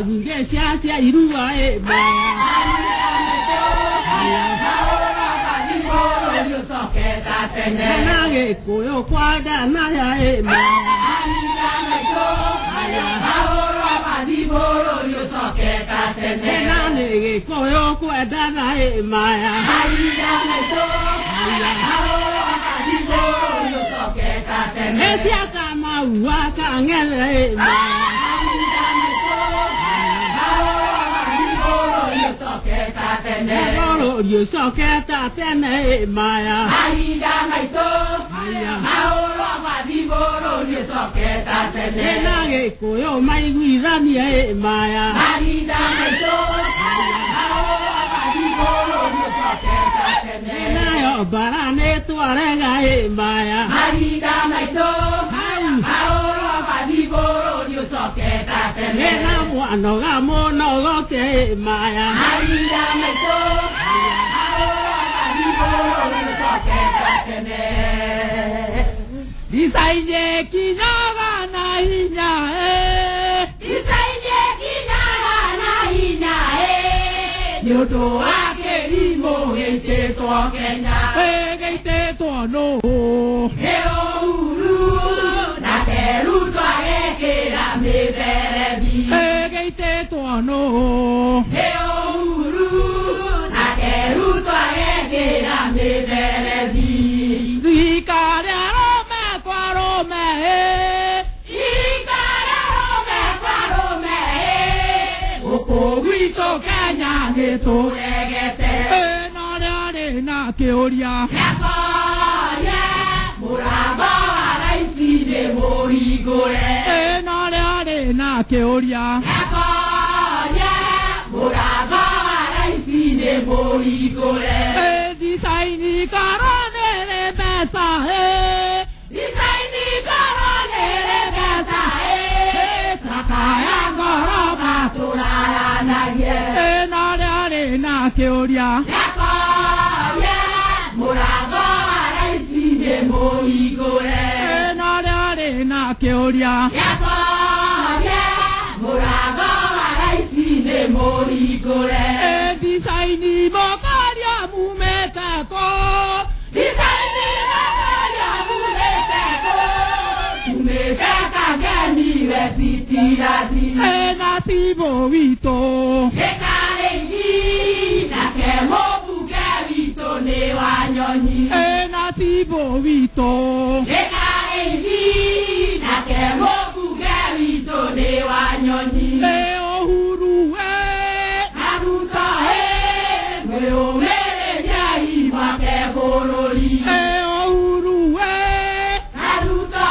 nyingĩ cia irua na Gĩkũyũ kwendana na nĩ Gĩkũyũ kwendana maya cia Kamau wa Kang'ethe bũrũri ũcoke ta tene maya mahinda maitũ mahũrwo gwathi bũrũri ũcoke ta tene na Gĩkũyũ maiguithanie maya mahinda maitũ mahũrwo gwathi bũrũri ũcoke ta tene nayo mbara nĩ twarega maya mahinda maitũ mahũrwo gwathi bũrũri ũcoke ta tene na mwanoga mũno goke maya mahinda maitũ mahũrwo gwathi bũrũri ũcoke ta tene Ndicaine kinyaga na hinya Ndicaine kinyaga na hinya nĩ ũndũ wa kĩrimũ gĩitĩtwo Kenya gĩitĩtwo nũũ nĩ Uhuru nake Ruto agekĩra mĩberethi gĩitĩtwo nũũ nĩ Uhuru nake Ruto agekĩra mĩberethi thirikari arũme kwa arũme thirikari arũme kwa arũme gũkũ gwitũ Kenya nĩtũregete na ũrĩa arĩ na kĩũria nĩakorie mũrango wa raici nĩ mũhingũre na ũrĩa arĩ na kĩũria nĩakorie mũrango wa raici nĩ mũhingũre ndicaini korwo nĩrĩ mbeca ndicaini korwo nĩrĩ mbeca takaya ngoro matũraranagie na ũrĩa arĩ na kĩũria nĩakorie mũrango wa raici nĩ mũhingũre na ũrĩa arĩ na kĩũria nĩakorie mũrango wa raici nĩ mũhingũre ndicaini mũkaria mumĩte kũ ndicaini mũkaria mumĩte kũ tumĩte Kangemi wetitirathi na cibũ witũ Gĩkarĩithi nake mũmbunge witũ nĩ Wanyonyi na cibũ witũ Gĩkarĩithi nake mũmbunge witũ nĩ Wanyonyi Uhuru na Ruto mwĩyũmĩrĩriei mwake bũrũri Uhuru na Ruto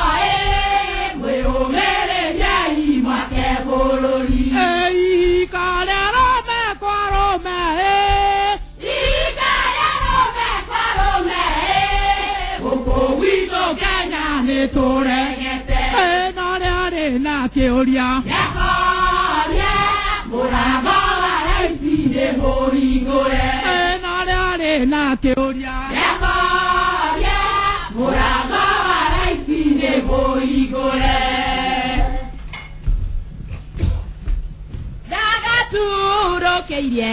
mwĩyũmĩrĩriei mwake bũrũri ihika rĩa arũme kwa arũme ihika rĩa arũme kwa arũme gũkũ gwitũ Kenya nĩtũregete na ũrĩa arĩ na kĩũria nĩakorie mũrango wa raici nĩ mũhingũre na ũrĩa arĩ na kĩũria nĩakorie mũrango wa raici nĩ mũhingũre Ndagatũrũkĩirie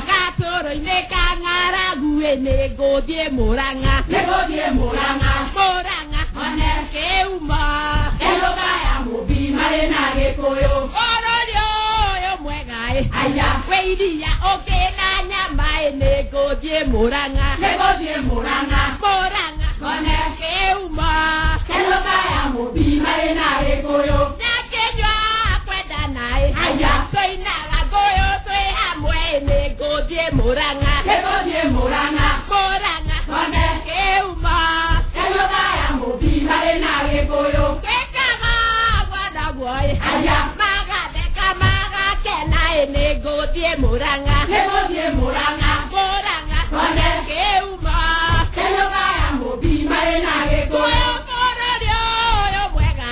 gatũrũ-inĩ ka ng'aragu nĩngũthiĩ Mũrang'a nĩngũthiĩ Mũrang'a Mũrang'a one kĩuma Kenũka ya Mũmbi marĩ na Gĩkũyũ bũrũri ũyũ mwega wĩ iria ũkĩ na nyama nĩngũthiĩ Mũrang'a nĩngũthiĩ Mũrang'a Mũrang'a one kĩuma Kenũka ya Mũmbi marĩ na Gĩkũyũ na kĩnyua kwendana tũinaga ngũyũ twĩ hamwe nĩngũthiĩ Mũrang'a nĩngũthiĩ Mũrang'a Mũrang'a one kĩuma Kenũka ya Mũmbi marĩ na Gĩkũyũ twĩkaga gwanaguo magatheka magakena nĩngũthiĩ Mũrang'a nĩngũthiĩ Mũrang'a Mũrang'a one kĩuma Kenũka ya Mũmbi marĩ na Gĩkũyũ bũrũri ũyũ mwega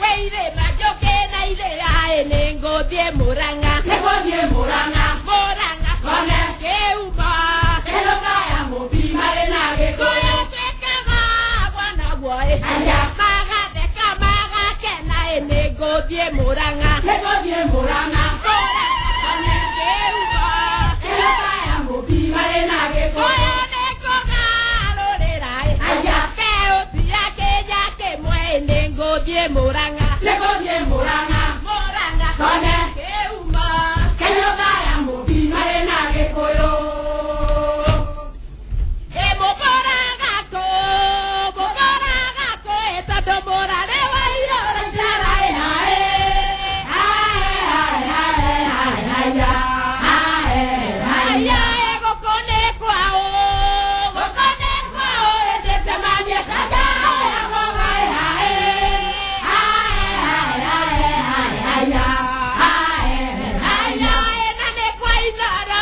wĩ irĩma njũkĩ na irĩra nĩngũthiĩ Mũrang'a nĩngũthiĩ Mũrang'a Mũrang'a one kĩuma Kenũka ya Mũmbi marĩ na Gĩkũyũ twĩkaga gwanaguo magatheka magakena nĩngũthiĩ Nĩngũthiĩ Murang'a. Nĩngũthiĩ Murang'a. Tone kĩugo. Kĩnyũmba ya Mũmbi marĩ na Gĩkũyũ. Ũyũ nĩngũgarũrĩra ĩ. Aya. Kĩũtia kĩnya kĩmwe nĩngũthiĩ Murang'a. Nĩngũthiĩ Murang'a. Murang'a. Tone kĩumo. Kĩnyũmba ya Mũmbi marĩ na Gĩkũyũ. Ĩ mũkũraga kũ, mũkũraga kũ, ĩ tondũ mũrarĩ wa iyũra Njara ĩ hae. Hae, hae, hae, hae, haya. Hae, haya. Aya ĩ gũkũ nĩ kwao, gũkũ nĩ kwao, ĩ ndĩcemanie Kanja ya ngoga ĩ hae. Hae, hae, hae, hae, haya. Hae, Aya haya. ĩ na nĩ kwa Inoro,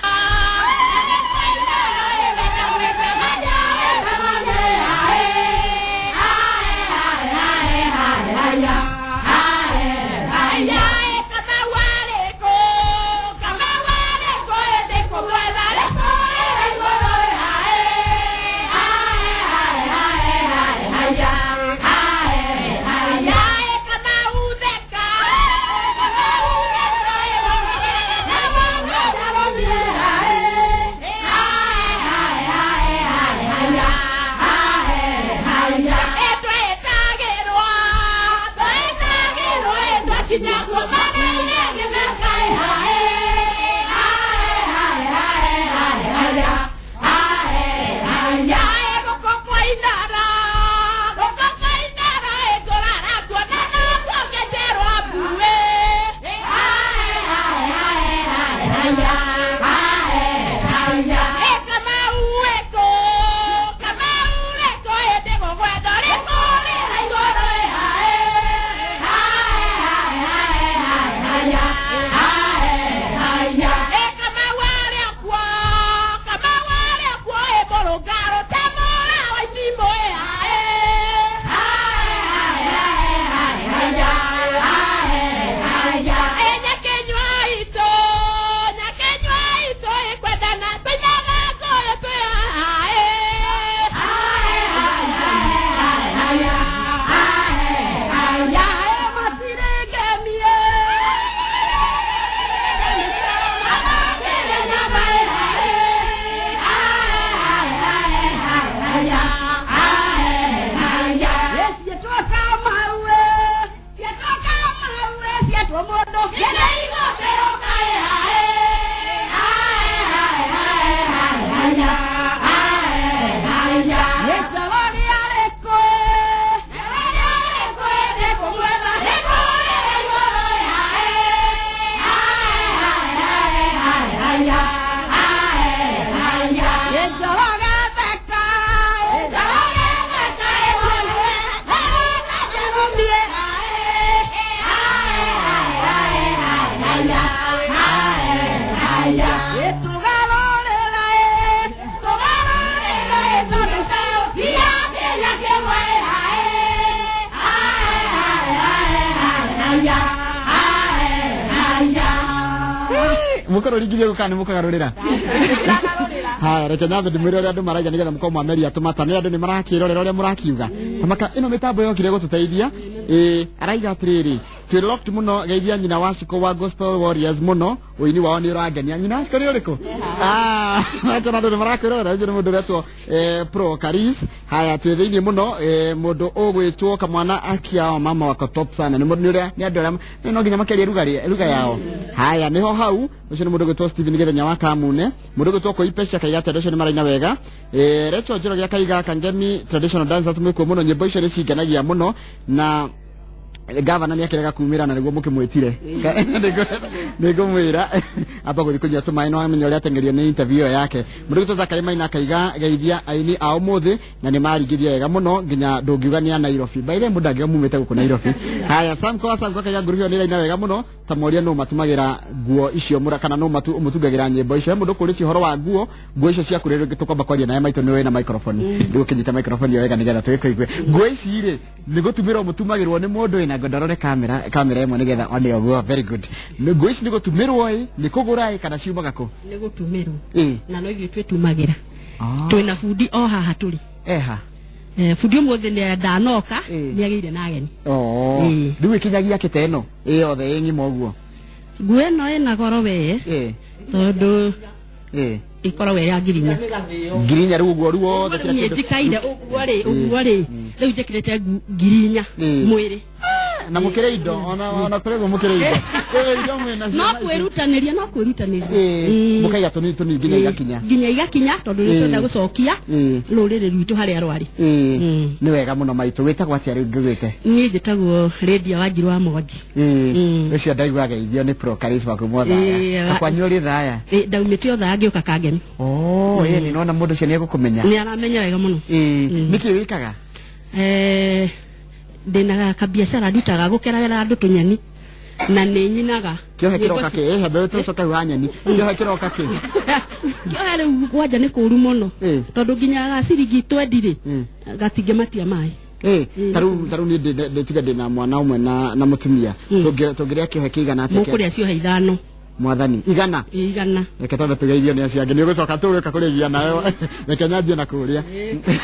na nĩ kwa Inoro, ĩ wenda gwĩcemania ĩ. Aya ĩ Kamau arĩ kũ, Kamau arĩ kũ, ĩ ndĩkũmwetha rĩ kũ, ĩ. Aya ĩ Kamau theka, Kamau theka, ĩ Ĩ twĩtagĩrwo, twĩtagĩrwo, ĩ twakinya kuo mara-inĩ gĩthaka ĩ Aya ĩ gũkũ kwa Inoro, gũkũ kwa Inoro, ĩ ngũrara kuona no kuongejerwo mbuĩ. Ĩ Kamau ĩ kũ, Kamau ĩ kũ, ĩ ndĩgũgwetha ũrĩ kũrĩa igũrũ ĩ. Ĩ Kamau arĩ o kuo, Kamau arĩ o kuo, ĩ mũrũngarũ ta mũra wa itimũ ĩ. Ĩ Nyakinyua itũ, Nyakinyua itũ, ĩ kwendana tũinaga ngũyũ twĩ haha ĩ. Aya ĩ matirĩ ngemie. Cietwo Kamau, cietwo Kamau, cietwo mũndũ. Gĩcoro rĩarĩkũ, gĩcoro gatheka, gĩtũgarũrĩra ĩ, tũgarũrĩra ĩ, tondũ kĩũtia kĩnya kĩmwe Mũkorwo ringithie gũka nĩ mũkagarũrĩra. Haya, reke nyambe ndĩmwĩre ũrĩa andũ maraiga nĩgetha mũkorwo mwameria tũmata nĩ andũ nĩ marakĩrorera ũrĩa mũrakiuga. Tamaka ĩno mĩtambo yokire gũtũteithia. Ĩ araiga atĩrĩrĩ, twĩ locked mũno, geithia nyina wa Shiko wa Gospel Warriors mũno, ũini wao nĩ ũrangenia. Nyina wa Shiko nĩ ũrĩkũ? Ah, tondũ andũ nĩ marakwĩrorera, ũcio nĩ mũndũ ũretwo Pro Karis. Haya, twĩ thĩinĩ mũno, mũndũ ũgwĩtwo kamwana akia mama wako top sana. Nĩ mũndũ nĩ ũrĩa nĩ andũ arĩa no nginya makerie lugha yao. Haya, nĩho hau, ũcio nĩ mũndũ ũgwĩtwo Steven Gĩthenya wa Kamune. Mũndũ ũgwĩtwo Koipecia akaiga atĩ andũ acio nĩ maraina wega. Rachel Njoroge akaiga Kangemi traditional dancers mwĩkuo mũno, nyĩmbo icio nĩ cingenagia mũno na gavana nĩ akĩrega kumĩra na nĩguo mũkĩmwĩtire. Nĩngũmwĩra amba gũthiĩ kũnyua tũmaĩ no amenya ũrĩa ateng'erio nĩ interview ĩyo yake. Mũndũ ũgwĩtwo Zakari Maina akaiga geithia aini a ũmũthĩ na nĩ maringithia wega mũno nginya ndũngiuga nĩ a Nairobi. By the way, mũndũ angiuga mumĩte gũkũ Nairobi. Haya, Samko Samko akaiga ngurubu ĩyo nĩ ĩraina wega mũno, ta moria nũ matumagĩra nguo icio mũra kana nũ mũtungagĩra nyĩmbo icio. He mũndũ ũkũrĩtie ũhoro wa nguo, nguo icio ciaku rĩrĩ tũkwamba kwaria nawe maitũ nĩ wĩna microphone. Rĩu ũkĩnyita microphone ĩyo wega nĩgetha tũgĩkũigue. Nguo ici rĩ nĩ gũtumĩrwo mũtumagĩrwo nĩ mũndũ ĩ na ngorore kamera ĩmwe nĩgetha one ũguo. Very good. Nguo ici nĩ gũtumĩrwo ĩ, nĩ kũgũra ĩ, kana ciumaga kũ? Nĩ gũtumĩrwo. Ĩ. Na no ithuĩ twĩtumagĩra. Ah. Twĩna bundi o haha tũrĩ. Eha. Bundi ũmũthĩ nĩ ndanoka nĩ agĩire na ageni. Rĩu ĩkinyagia kĩte ĩno ĩ yothe ĩ ng'ima ũguo? Nguo ĩno ĩna goro we tondũ ĩkoragwo ĩ ya ngirinya. Ngirinya rĩu ũguo ruothe kila kĩndũ. Njikaire ũguo rĩ ũguo rĩ rĩu njĩkĩrĩte ngirinya mwĩrĩ. Na mũkĩrĩ indo ona kũrĩ ũguo mũkĩrĩ indo. Indo mwĩna no kwĩrutanĩria no kwĩrutanĩria. Mũkaiga tũnini tũnini nginya igakinya. Nginya igakinya tondũ nĩ twenda gũcokia rũrĩrĩ rwitũ harĩa rwarĩ. Nĩ wega mũno maitũ. Wĩtagwo atĩa rĩu ngĩgwĩte? Niĩ njĩtagwo Lydia Wanjiru wa Mwangi. Ũcio ndaigua geithio nĩ Pro Charisma kuma Othaya. Akwanyu ũrĩ Othaya? Ndaumĩte Othaya ngĩũka Kangemi. Ĩĩ nona mũndũ ũcio nĩ egũkũmenya. Nĩ aramenya wega mũno. Nĩkĩ wĩkaga? Ndĩna kabiacara ndutaga gũkeragĩra andũ tũnyeni na nĩ nyinaga. Kĩohe kĩroka kĩ? Hembe tũcoke hau ha nyeni. Kĩohe kĩroka kĩ? Kĩohe rĩu kwanja nĩ kũũru mũno tondũ nginya ga ciringi 20 rĩ gatingĩmatia maĩ. Tarĩu niĩ ndĩtiga ndĩna mwana ũmwe na mũtumia tũngĩrĩa kĩohe kĩigana atĩa? Mũkũrĩa ciohe 5. Mwathani igana? Igana. Reke twambe tũgeithio nĩ acio angĩ nĩ ũgũcoka tũgĩũka kũrĩgia nayo. Reke nyambie na kũrĩa.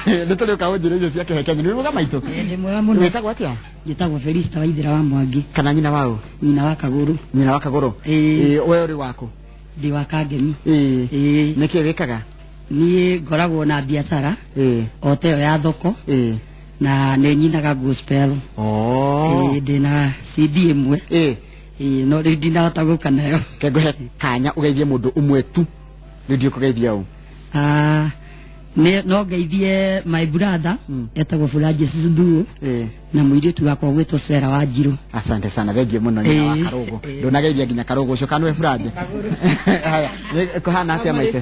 Nĩ tũrĩũka ũnjĩre irio cia kĩohe kĩanyu. Nĩ mwega maitũ? Ndĩ mwega mũno. Wĩtagwo atĩa? Njĩtagwo Felista Waithera wa Mwangi. Kana nyina waũ? Nyina wa Kagũrũ. Nyina wa Kagũrũ. We ũrĩ wakũ? Ndĩ wa Kangemi. Nĩkĩ wĩkaga? Niĩ ngoragwo na biacara o ta ĩyo ya thoko na nĩ nyinaga gospel. Ndĩna CD ĩmwe. No rĩu ndinahota gũka nayo. Kengũhe kanya ũgeithie mũndũ ũmwe tu. Rĩu ndiũ kũgeithia ũ? No ngeithie my brother etagwo Francis Nduũ na mũirĩtu wakwa gwĩtwo Sarah Wanjiru. Asante sana, thengiũ mũno nyina wa Karũgũ. Ndũnageithia nginya Karũgũ ũcio kana nĩwe Francis? Haya, kũhana atĩa maitũ?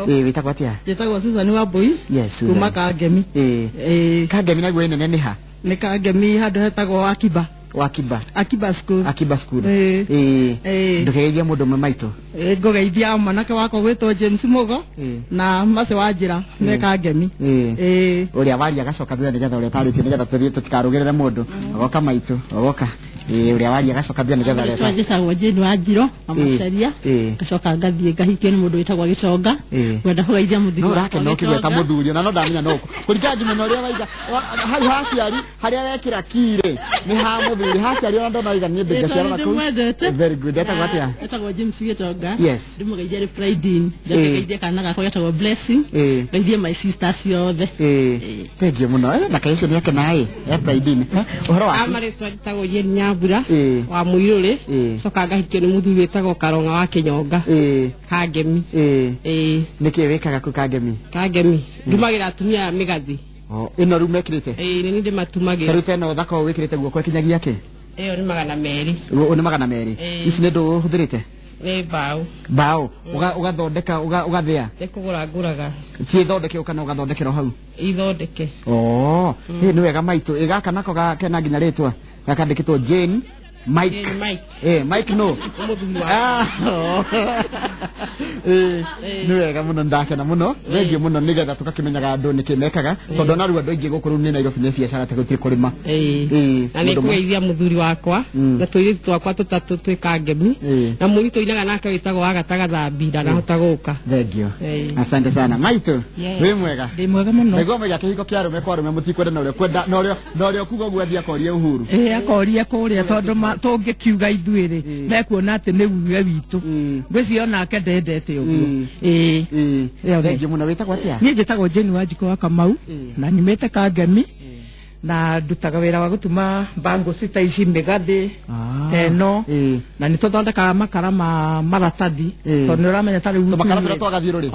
Wĩtagwo atĩa? Njĩtagwo Susan Wambui. Yes, Susan. Kuma Kangemi. Kangemi naguo ĩnene nĩ ha? Nĩ Kangemi handũ hetagwo Akiba. Wakiba. Akiba School. Akiba School. Ndũgeithie mũndũ ũmwe maitũ. Ngũgeithia mwanake wakwa gwĩtwo James Mugo na Mercy Wanjĩra me Kangemi. Ũrĩa waria agacoka thutha nĩgetha ũrĩa ũtarĩtie nĩgetha tũthiĩ tũtikarũgĩrĩre mũndũ. Ogoka maitũ, ogoka. Ũrĩa waria agacoka thutha nĩgetha ũrĩa. Njĩtagwo Jane Wanjiru wa Macharia. Ngacoka ngathiĩ ngahikio nĩ mũndũ wĩtagwo Gĩtonga. Ngwenda kũgeithia mũthuri wakwa. No ũrakena ũkĩgweta mũthuri ona no ndamenya no kũringana ngĩmenya ũrĩa waiga hau haciari harĩa wekĩra kirĩ nĩ ha mũthuri haciari ona ndona waiga niĩ ndĩngaciara kũu. Very good. Etagwo atĩa? Etagwo James Gĩtonga. Yes. Ndĩmũgeithia nĩ Friday. Ngeithie kana gakwa getagwo Blessing. Ngeithie my sisters ciothe. Thengiũ mũno. Na kaĩ ũcio nĩ akena ĩ. Friday. Ũhoro waku? Amarĩtwa njĩtagwo Jane Nyambura wa Mũirũrĩ. Coka ngahikio nĩ mũthuri wĩtagwo Karong'a wa Kĩnyonga. Kangemi. Nĩkĩ wĩkaga kũu Kangemi? Kangemi ndumagĩra atumia mĩgathĩ. Ĩno rĩu mekĩrĩte? Nĩ niĩ ndĩmatumagĩra. Tarĩu ta ĩno thaka ũũ wĩkĩrĩte guoko ĩkinyagia kĩ? Ĩyo nĩ 200. Nĩ 200. Ici nĩ ndũ ũhũthĩrĩte? Nĩ mbaũ. Mbaũ ũgathondeka ũgathĩa? Nĩ kũgũra ngũraga. Ciĩthondeke kana ũgathondekerwo hau? Ithondeke. Nĩ wega maitũ. Ĩ gaka nako kena nginya rĩtwa gakandĩkĩtwo Jane Mike. Jane Mike. Mike no. Mũthuri wa. Nĩ wega mũno ndakena mũno. Thengiũ mũno nĩgetha tũgakĩmenyaga andũ nĩkĩ mekaga tondũ ona rĩu andũ aingĩ gũkũ rĩu nĩ Nairobi nĩ biacara ta gũtirĩ kũrĩma. Na nĩ ngũgeithia mũthuri wakwa na tũirĩtu twakwa tũtatũ twĩ Kangemi na mũirĩtu tũinaga nake wĩtagwo Wagatha Gathambi ndanahota gũka. Thengiũ. Asante sana maitũ. Wĩ mwega? Ndĩ mwega mũno. Ndaigua moiga kĩhiko kĩa arũme kwa arũme mũtikwenda na ũrĩa kwenda na ũrĩa kuga ũguo athiĩ akorie Uhuru. Akorie kũrĩa tondũ tũngĩkiuga ithuĩ rĩ mekuona atĩ nĩ uge witũ. Ngwĩciria onake ndendete ũguo. Thengiũ mũno. Wĩtagwo atĩa? Niĩ njĩtagwo Jane Wanjikũ wa Kamau na nyumĩte Kangemi na ndutaga wĩra wa gũtuma bangles ta ici mĩgathĩ eno na nĩ tũthondekaga makara ma maratathi tondũ nĩ ũramenya ta rĩu makara tũrĩa twagathiũrũrĩ.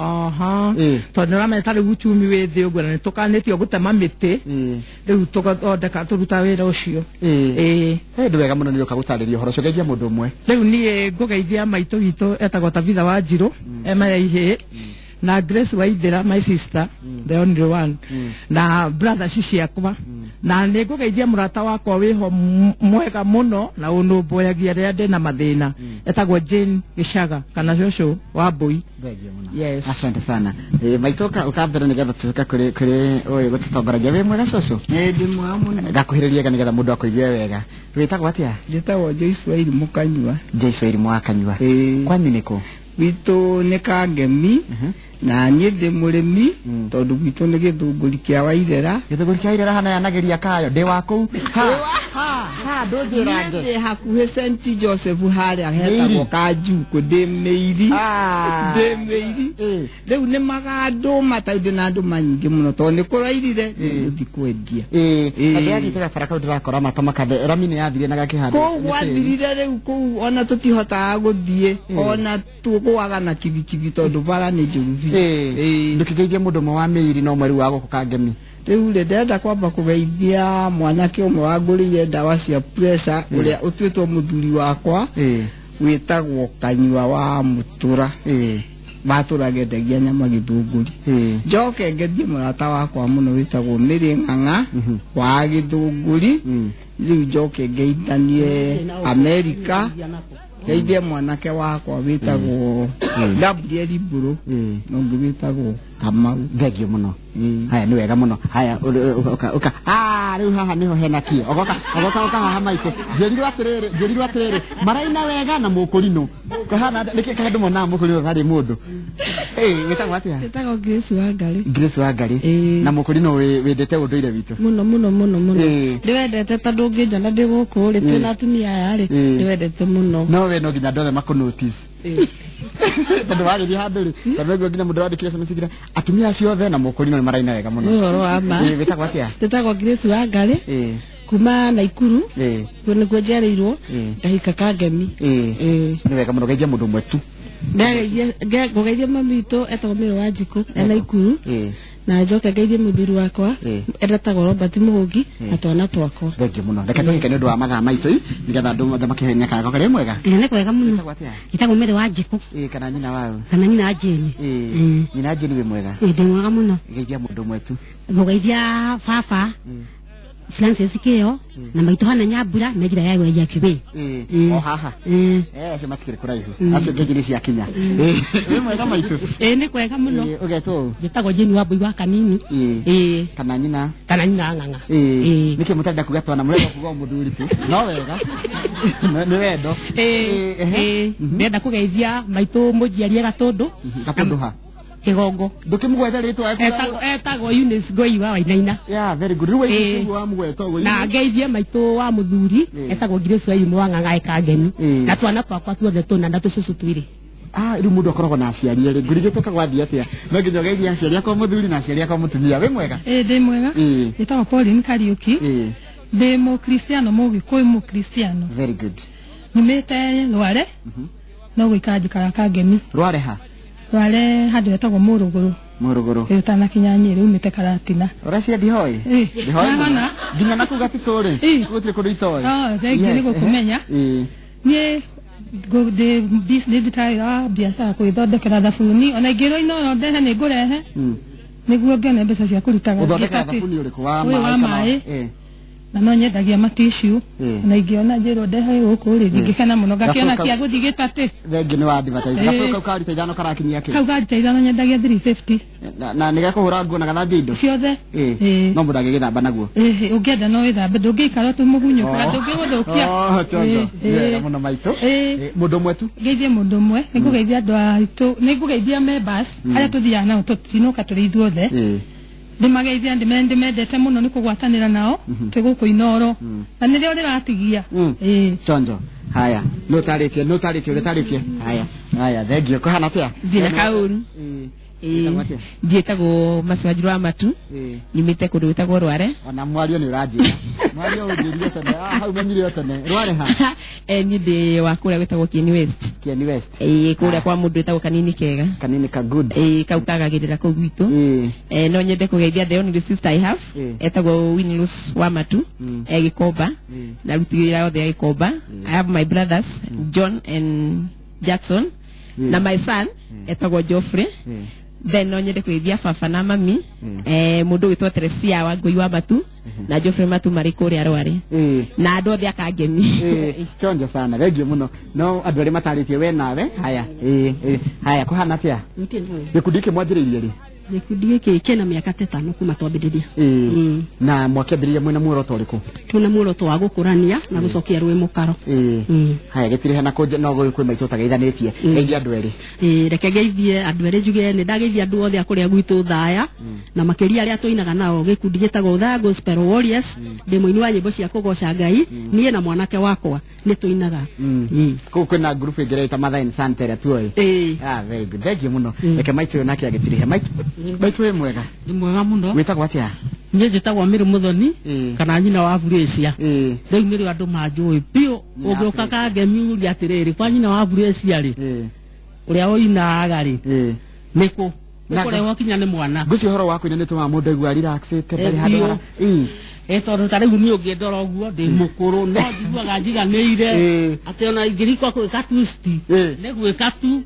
Tondũ nĩ ũramenya ta rĩu uchumi wĩ thĩ ũguo na nĩ tũkanĩtio gũtema mĩtĩ rĩu tũgathondeka tũrutaga wĩra ũcio. Nĩ wega mũno nĩ ũka gũtarĩria ũhoro ũcio. Geithia mũndũ ũmwe. Rĩu niĩ ngũgeithia maitũ witũ etagwo Tabitha Wanjiru ema ihĩ na Grace Waithera my sister the only one na brother ciakwa na nĩ ngũgeithia mũrata wakwa wĩho mwega mũno na ũnũmbũyagia rĩrĩa ndĩna mathĩna etagwo Jane Gĩcaga kana cũcũ wa Mbui. Yes. Asante sana. Maitũ ũkambere nĩgetha tũcoke kũrĩ ũyũ gũtũtongoragia. Wĩ mwega cũcũ? Ndĩ mwega mũno. Ngakuhĩrĩria nĩgetha mũndũ akũigue wega. Wĩtagwo atĩa? Njĩtagwo Joyce Wairimu Kanyua. Joyce Wairimu wa Kanyua. Kwanyu nĩ kũ? Gwitũ nĩ Kangemi na niĩ ndĩ mũrĩmi tondũ gwitũ nĩ gĩthũngũri kĩa Wairera. Gĩthũngũri kĩa Wairera hana yanageria kayo ndĩ wa kũu. Ha ndũnjĩrange. Ndĩ hakuhĩ St Joseph harĩa hetagwo Kanjukũ ndĩ mĩiri. Ndĩ mĩiri. Rĩu nĩ magandũma tondũ ndĩ na ndũma nyingĩ mũno tondũ nĩ kũrairire nĩngũthiĩ kwendia. Andũ athiĩte gabara kau ndĩrakora mata makathe rami nĩ yathire na gakĩhandwo. Kũu gwathirire rĩu kũu ona tũtihotaga gũthiĩ ona tũgũaga na kibikibi tondũ bara nĩ njũru biũ. Ndũkĩgeithie mũndũ ũmwe wa mĩiri no mweri wa gũkũ Kangemi. Rĩu rĩ ndĩrenda kwamba kũgeithia mwanake ũmwe wangũrĩire ndawa cia pressure ũrĩa ũtuĩtwo mũthuri wakwa wĩtagwo Kanyua wa Mũtũra. Matũraga endagia nyama gĩthũngũri. Njoke ngethie mũrata wakwa mũno wĩtagwo Mĩrĩ Ng'ang'a wa gĩthũngũri. Rĩu njoke ngeithanie Amerika ngeithie mwanake wakwa wĩtagwo Gabriel Mbũrũ na ũngĩ wĩtagwo Kamau. Thengio mũno. Haya nĩ wega mũno. Haya ũka rĩu haha nĩho hena kĩo. Ogoka ogoka haha maitũ. Njĩrirwo atĩrĩrĩ maraina wega na mũkũrinũ. Kahana nĩkĩ kandũ monaga mũkũrinũ harĩ mũndũ. Wĩtagwo atĩa? Wĩtagwo Grace Wangari. Grace Wangari. Na mũkũrinũ wendete ũndũire witũ. Mũno mũno mũno mũno. Ndĩwendete tondũ ũngĩnjona ndĩ gũkũ rĩ twĩna atumia aya rĩ ndĩwendete mũno. No we no nginya andũ othe makũ notice. Tondũ warĩria handũ rĩ tondũ nĩguo nginya mũndũ wandĩkire SMS ngira atumia acio othe na mũkũrinũ nĩ maraina wega mũno. Nĩ ũhoro wa ma. Wĩtagwo atĩa? Wĩtagwo Grace Wangari. Kuma Naikuru. Kuo nĩkuo njiarĩirwo ngahika Kangemi. Nĩ wega mũno geithia mũndũ ũmwe tu. Ngũgeithia mami witũ etagwo Mĩrũ wa Njikũ e Naikuru. Na njoke ngeithie mũthuri wakwa etagwo Robert Mũhũngi na twana twakwa. Thengio mũno. Reke tũhike nĩ ũndũ wa mathaa maitũ nĩgetha andũ othe makĩhenia kana karĩ mwega. Nĩ kwega mũno. Njĩtagwo Mĩrũ wa Njikũ. Kana nyina wao? Kana nyina wa Jane. Nyina Jane wĩ mwega? Ndĩ mwega mũno. Geithia mũndũ ũmwe tu. Ngũgeithia baba Francis Kĩo na maitũ hana Nyambura na njĩra ya ya Kibĩ. O haha. Acio matikĩrĩ kũraihu. Acio ngeithi nĩ ciakinya. Wĩ mwega maitũ? Nĩ kwega mũno. Ũgetwo ũũ? Njĩtagwo Jane wa Mbui wa Kanini. Kana nyina? Kana nyina Ng'ang'a. Nĩkĩ mũtarenda kuga twana mũrenda kuga mũthuri tu. No wega. Nĩ wendo. Ndĩrenda kũgeithia maitũ mũnjiarie Gatũndũ. Gatũndũ ha? Kigongo. Ndũkĩmũgwete rĩtwa etagwo Eunice Ngoi wa Wainaina. Yeah, very good. Rĩu waigua wa mũgweta ũguo. Na ngeithie maitũ wa mũthuri etagwo Grace Wairimu wa Ng'ang'a e Kangemi. Na twana twakwa tuothe tũna na tũcũcũ twĩrĩ. Rĩu mũndũ akoragwo na aciari erĩ. Ngũrigĩtwo kagwathiĩ atĩa? No nginya ũgeithie aciari akwa mũthuri na aciari akwa mũtumia. Wĩ mwega? Ndĩ mwega. Njĩtagwo Pauline Kariũki. Ndĩ mũkristiano mũgĩkũyũ mũkristiano. Very good. Nyumĩte Rware. No gũikara njikaraga Kangemi. Rware ha? Rware handũ hetagwo Mũrũgũrũ. Mũrũgũrũ. Ũtanakinya Nyĩrĩ umĩte Karatina. Ũracia ndihoi? Ndihoi. Nginya na kũu gatitũ rĩ. Gũtirĩ kũndũ itoĩ. Thengiũ nĩ gũkũmenya. Niĩ ndĩ ndutaga wĩra wa biacara kwĩthondekera thabuni ona ingĩrwo ino ndehe nĩ ngũrehe nĩguo ngĩone mbeca cia kũrutaga. Ũthondekaga thabuni ũrĩkũ wa maĩ? Na no nyendagia matishu na ingĩona njĩrwo ndehe gũkũ rĩ ndingĩkena mũno ngakĩona cia gũthiĩ gĩtatĩ. Thengiũ nĩ wa advertise. Gabũrũ kau ka rita ithano karakinyia kĩ? Kau ka rita ithano nyendagia 350. Na nĩ gakũhũra nguo na gathambia indo ciothe. No mũndũ angĩgĩthamba naguo. Ũngĩenda no wĩthambe ndũngĩikara tũmũgunyũka ndũngĩgũthũkia. Chonjo. Nĩ wega mũno maitũ. Mũndũ ũmwe tu? Ngeithie mũndũ ũmwe. Nĩngũgeithia andũ aitũ nĩngũgeithia members arĩa tũthiaga nao tũtinũka tũrĩ ithuothe. Ndĩmageithia ndĩmendete mũno nĩ kũgwatanĩra nao twĩ gũkũ Inooro na nĩrĩo rĩratigia. Chonjo. Haya nĩ ũtarĩtie ũrĩa haya haya thengio. Kũhana atĩa? Ndĩ na kaũru. Njĩtagwo Maciwanjiru wa Matu. Nyumĩte kũndũ gwĩtagwo Rware. Ona mwario nĩ ũranjĩra. Mwario ũnjĩrire tene. Hau menyire o tene. Rware ha? Niĩ ndĩ wa kũrĩa gwĩtagwo Kieni West. Kieni West. Kũrĩa kwa mũndũ wĩtagwo Kanini Kega. Kanini ka good. Kau kagagĩrĩra kũu gwitũ. No nyende kũgeithia the only sister I have etagwo Winlus wa Matu Gĩkomba. Na ruti wĩra othe a Gĩkomba. I have my brothers John and Jackson na my son etagwo Geoffrey. Then no nyende kũgeithia baba na mami mũndũ wĩtwo Teresia wa Ngũi wa Matu na Geoffrey Matu marĩ kũrĩa Rware na andũ othe a Kangemi. Chonjo sana thengio mũno. No andũ arĩa matarĩtie we nawe. Haya haya kũhana atĩa? Gĩkundi gĩkĩ mwanjĩrĩirie rĩ? Gĩkundi gĩkĩ kĩna mĩaka ta ĩtano kuma twambĩrĩria. Na mwakĩambĩrĩria mwĩna muoroto ũrĩkũ? Twĩna muoroto wa gũkũrania na gũcokia rwĩ mũkaro. Haya gĩtirĩ hena kũnja no gũkũ kwĩ maitũ ũtageithanĩtie. Geithia andũ erĩ. Reke ngeithie andũ erĩ njuge nĩ ndageithia andũ othe a kũrĩa gwitũ Thaya na makĩria arĩa tũinaga nao gĩkundi gĩtagwo Othaya Gospel Warriors. Ndĩ mũini wa nyĩmbo cia kũgoca Ngai, niĩ na mwanake wakwa nĩ tũinaga. Kũu kwĩna group ĩngĩ ĩreta Mother and Son ĩrĩa tuoĩ. Ah, very good. Thank you mũno. Reke maitũ nake agĩtirihe. Maitũ wĩ mwega? Nĩ mwega mũno. Wĩtagwo atĩa? Niĩ njĩtagwo Mary Muthoni kana nyina wa Buracia. Rĩu nĩrĩo andũ manjũĩ biũ. Ũngĩũka Kangemi ũrie atĩrĩrĩ, kwa nyina wa Buracia rĩ, ũrĩa ũinaga rĩ, nĩkũ? Nĩkũrehwo kinya nĩ mwana. Ngwĩciria ũhoro wa kũina nĩ ũtũmaga mũndũ aigua relaxĩte, ndarĩ handũ hara. Tondũ ta rĩu niĩ ũngĩndora ũguo ndĩ mũkũrũ no njiguaga njiganĩire atĩ ona ingĩrikwo gwĩka twist nĩ gwĩka tu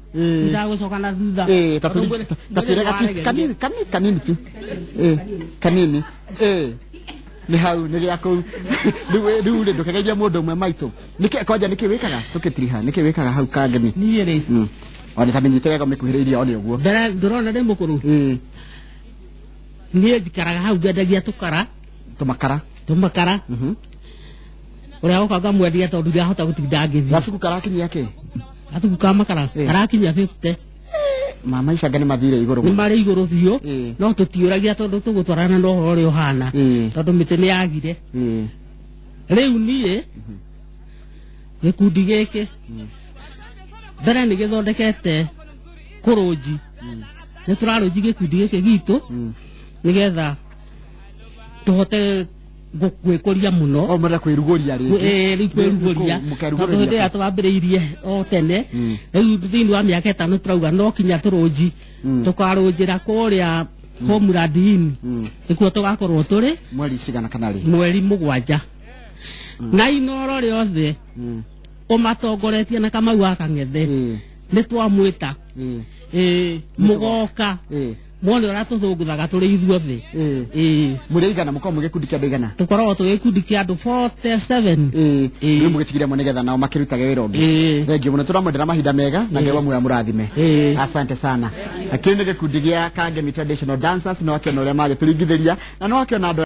ndagũcoka na thutha. Kanini kanini tu. Kanini. Nĩ hau nĩ gĩa kũu. Rĩu rĩ ndũkageithie mũndũ ũmwe maitũ. Nĩkĩ kwanja nĩkĩ wĩkaga tũkĩtiriha? Nĩkĩ wĩkaga hau Kangemi? Niĩ rĩ ona ta menyite wega mĩkuhĩrĩirie one ũguo. Ndĩrona ndĩ mũkũrũ. Niĩ njikaraga hau ngendagia tũkara. Tũmakara. Tũmakara. Ũrĩa woka ngamwendia tondũ ndirahota gũtinda ngĩthiĩ. Gacuku karakinyia kĩ? Gacuku ka makara karakinyia 50. Ma maica anga nĩ mathire igũrũ. Nĩ marĩ igũrũ biũ. No tũtiũragia tondũ tũgũtwarana na ũhoro ũrĩa ũhana. Tondũ mĩtĩ nĩ yagire. Rĩu niĩ gĩkundi gĩkĩ mbere nĩ gĩthondekete kũrũnji. Nĩ tũrarũnji gĩkundi gĩkĩ gitũ nĩgetha tũhote gwĩkũria mũno. O mũrenda kwĩrugũria rĩngĩ. Rĩu kwĩrugũria. Tondũ hĩndĩ ĩrĩa twambĩrĩirie o tene, rĩu thĩinĩ wa mĩaka ĩtano tũrauga no kinya tũrũnji. Tũkarũnjĩra kũrĩa Homeland Inn. Nĩkuo tũgakorwo tũrĩ. Mweri cigana kana rĩ? Mweri 7. Na Inooro rĩothe ũmatongoretie na Kamau wa Kang'ethe nĩ twamwĩta. Mũgoka mwone ũrĩa tũthũngũthaga tũrĩ ithuothe. Mũrĩ aigana mũkoragwo mwĩ gĩkundi kĩa andũ aigana? Tũkoragwo twĩ gĩkundi kĩa andũ 47. Rĩu mũgĩtigire mo nĩgetha nao makĩrutage wĩra ũngĩ. Thengiũ mũno, tũramwendera mahinda mega na Ngai wa muoyo amũrathime. Asante sana. Kĩu nĩ gĩkundi gĩa Kangemi Traditional Dancers, no akĩona ũrĩa magĩtũringithĩria na no akĩona andũ